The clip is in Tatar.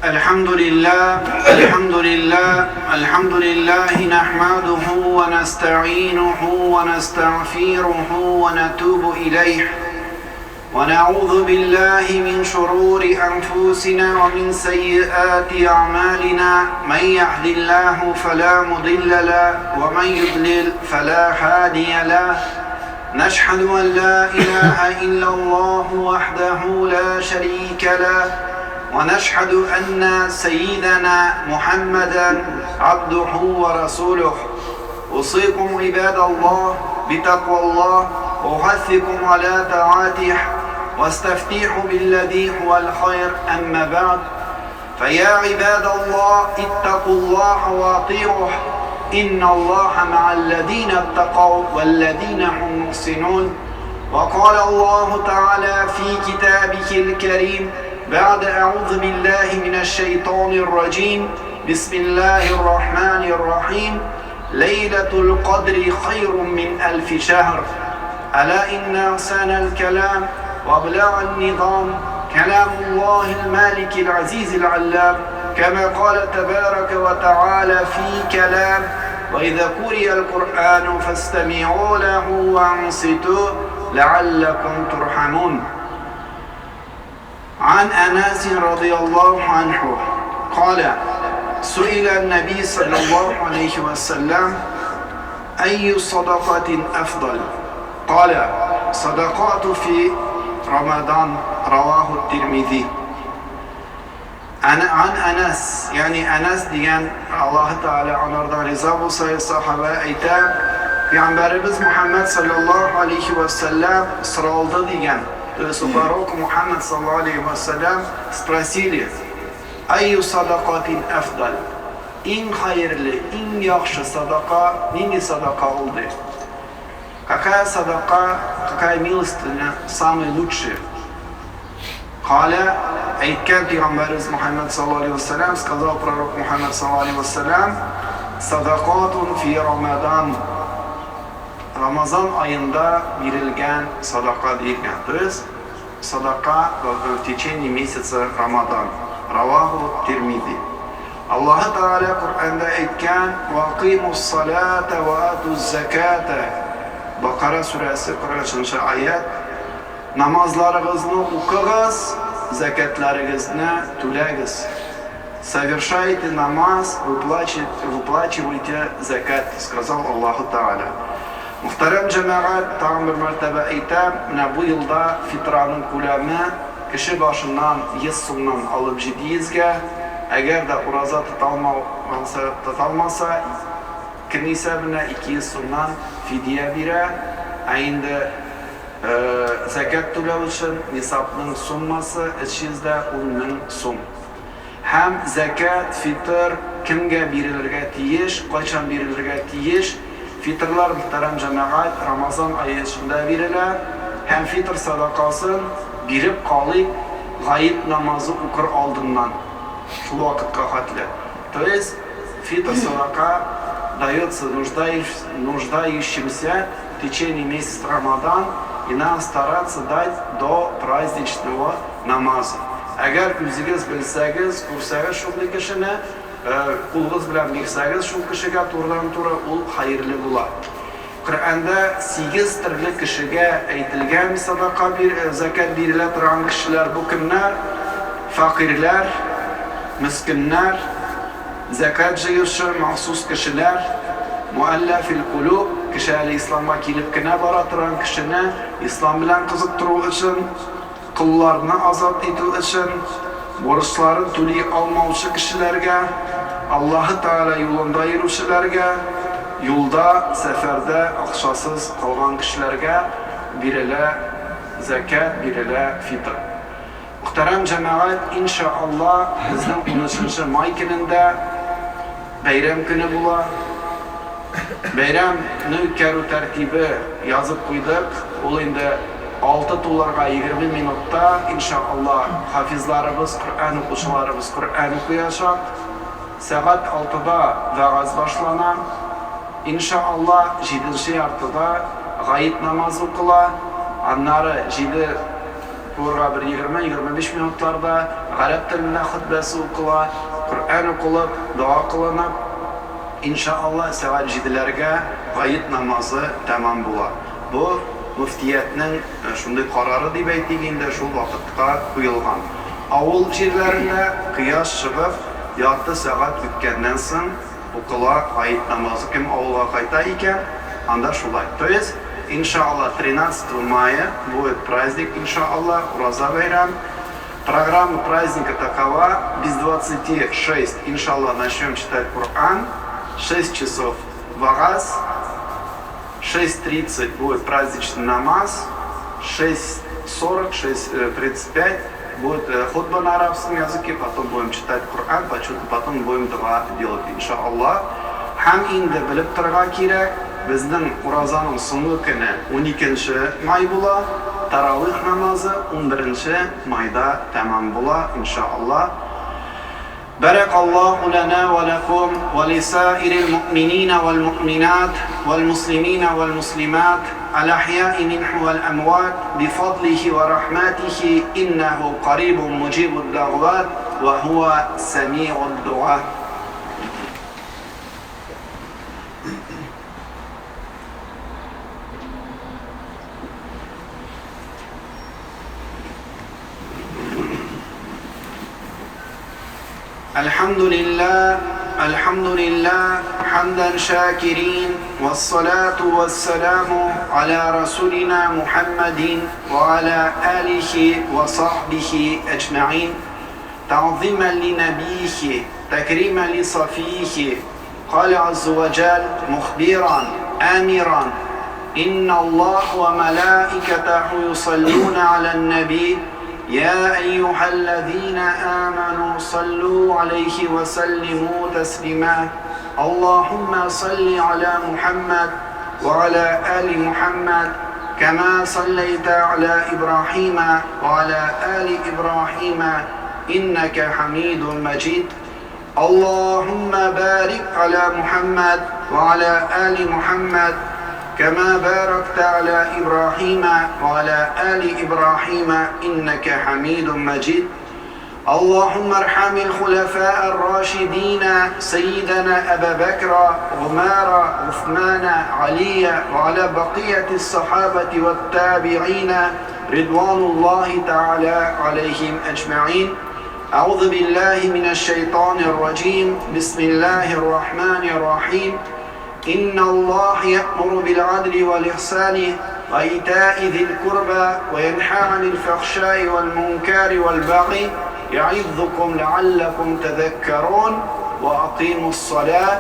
الحمد لله الحمد لله الحمد لله نحمده ونستعينه ونستغفره ونتوب إليه ونعوذ بالله من شرور أنفسنا ومن سيئات أعمالنا من يهد الله فلا مضل له ومن يضلل فلا هادي له نشهد أن لا إله إلا الله وحده لا شريك له ونشهد أن سيدنا محمدا عبده ورسوله أوصيكم عباد الله بتقوى الله وأحثكم على طاعته واستفتيح بالذي هو الخير أما بعد فيا عباد الله اتقوا الله واطيعوه إن الله مع الذين اتقوا والذين هم محسنون وقال الله تعالى في كتابه الكريم بعد أعوذ بالله من الشيطان الرجيم بسم الله الرحمن الرحيم ليلة القدر خير من ألف شهر ألا إن أحسن الكلام وأبلغ النظام كلام الله المالك العزيز العلام كما قال تبارك وتعالى في كلام وإذا قرئ القرآن فاستمعوا له وانصتوا لعلكم ترحمون عن أنس رضي الله عنه قال سئل النبي صلى الله عليه وسلم أي صدقة أفضل قال صدقات في رمضان رواه الترمذي عن أنس يعني Әнәс дигән Аллаһы Тәгалә анардан риза булса сахаба әйтә Пәйгамбәребез Мухаммад саллаллаһу алейхи ва саллям соралды дигән. То есть у пророка Мухаммад саллаллаху алейхи ва саллям спросили: "Айю садакатин афдал?" Иң хәерле, иң яхшы садака нинди садака ул ди? Какая садака, какая милостыня самый лучший? Каля, әйткән пәйгамбәребез Мухаммад саллаллаху алейхи вассалам, сказал пророк Мухаммад саллаллаху алейхи вассалам, садакатун фи Рамадан. Рамазан аенда бирелгән садака диелгән. То есть садака в течение месяца Рамадан. Раваху Тирмизи. Аллаһы Тәгалә Коръәндә әйткән: "Вакыймус салата ва атуз заката". Бакара сүрәсе 43 аят. Намазларыгызны укыгыз, зәкятләрегезне түләгез. Совершайте намаз, выплачивайте закят, сказал Аллаһу Тәгалә. Мөхтәрәм җәмәгать, тагын бер мәртәбә әйтәм, менә бу елда фитраның күләме кеше башыннан 100 сумнан алып 700 гә, әгәр дә ураза тота алмаса, көн исәбенә 200 сумнан фидия бирә, ә инде зәкят түләү өчен нисабның суммасы 310 мең сум. Һәм зәкят, фитыр кемгә бирелергә тиеш, кайчан бирелергә тиеш? Фитырлар, мөхтәрәм җәмәгать, Рамазан ае эчендә бирелә һәм фитыр сәдакасын биреп калыйк гает намазы укыр алдыннан, шул вакытка хәтле. То есть фитр садака дается нуждающимся в течение месяца Рамадан и надо стараться дать до праздничного намаза. Әгәр үзегез белсәгез, күрсәгез шундый кешене, кулыгыз белән бирсәгез шул кешегә турыдан-туры, ул хәерле була. Коръәндә сигез төрле кешегә әйтелгән садака бир, зәкят бирелә торган кешеләр бу кемнәр? Фәкыйрьләр, мескеннәр, зәкят җыючы махсус кешеләр, муәлләфил кулуб, кеше әле исламга килеп кенә бара торган кешене ислам белән кызыктыру өчен, Колларны азат итү өчен, бурычларын түли алмаучы кешеләргә, Аллаһы Тәгалә юлында йөрүчеләргә, юлда, сәфәрдә акчасыз калган кешеләргә бирелә зәкят, бирелә фитр. Мөхтәрәм җәмәгать, инша Алла, безнең унөченче май көнендә бәйрәм көне була. Бәйрәмне үткәрү тәртибе язып куйдык. Ул инде алты тулырга 20 минутта, инша Алла, хафизларыбыз, Коръән укучыларыбыз Коръән укыячак. Сәгать алтыда вәгазь башлана. Инша Алла, җиденче яртыда гает намазы укыла. Аннары җиде. Куырга бер 20-25 минутларда гарәп телендә хөтбәсе укыла, Коръән укылып, дога кылынып, иншаАллаһ, сәгать җиделәргә гает намазы тәмам була. Бу мөфтиятнең шундый карары дип әйтик инде, шул вакытка куелган. Авыл җирләрендә кояш чыгып, ярты сәгать үткәннән соң укыла гает намазы. Кем авылга кайта икән, анда шулай. То есть, иншаАллаһ, тринадцатого мая будет праздник, иншаАллаһ, Ураза бәйрәм. Программа праздника такова, без двадцати шесть, иншаАллаһ, начнем читать Коръән, шесть часов вагаз, 6:30 будет праздничный намаз, 6:40, 6:35 будет хутба на арабском языке, потом будем читать Коръән, потом будем дога делать, иншаАллаһ. Һәм инде белеп торырга кирәк, безнең уразаның соңгы көне 12 май була, таравих намазы 11 майда тәмам була, иншаАллаһ. بارك الله لنا ولكم ولسائر المؤمنين والمؤمنات والمسلمين والمسلمات الأحياء منه والأموات بفضله ورحمته إنه قريب مجيب الدعوات وهو سميع الدعاء. الحمد لله الحمد لله حمدا شاكرين والصلاة والسلام على رسولنا محمد وعلى آله وصحبه أجمعين تعظيما لنبيه تكريما لصفيه قال عز وجل مخبرا آمرا إن الله وملائكته يصلون على النبي يا أيها الذين آمنوا صلوا عليه وسلموا تسليما اللهم صل على محمد وعلى آل محمد كما صليت على إبراهيم وعلى آل إبراهيم إنك حميد مجيد اللهم بارك على محمد وعلى آل محمد كما باركت على إبراهيم وعلى آل إبراهيم إنك حميد مجيد اللهم ارحم الخلفاء الراشدين سيدنا أبا بكر عمر عثمان علي وعلى بقية الصحابة والتابعين رضوان الله تعالى عليهم أجمعين أعوذ بالله من الشيطان الرجيم بسم الله الرحمن الرحيم إن الله يأمر بالعدل والإحسان وإيتاء ذي القربى وينهى عن الفحشاء والمنكر والبغي يعظكم لعلكم تذكرون وأقيموا الصلاة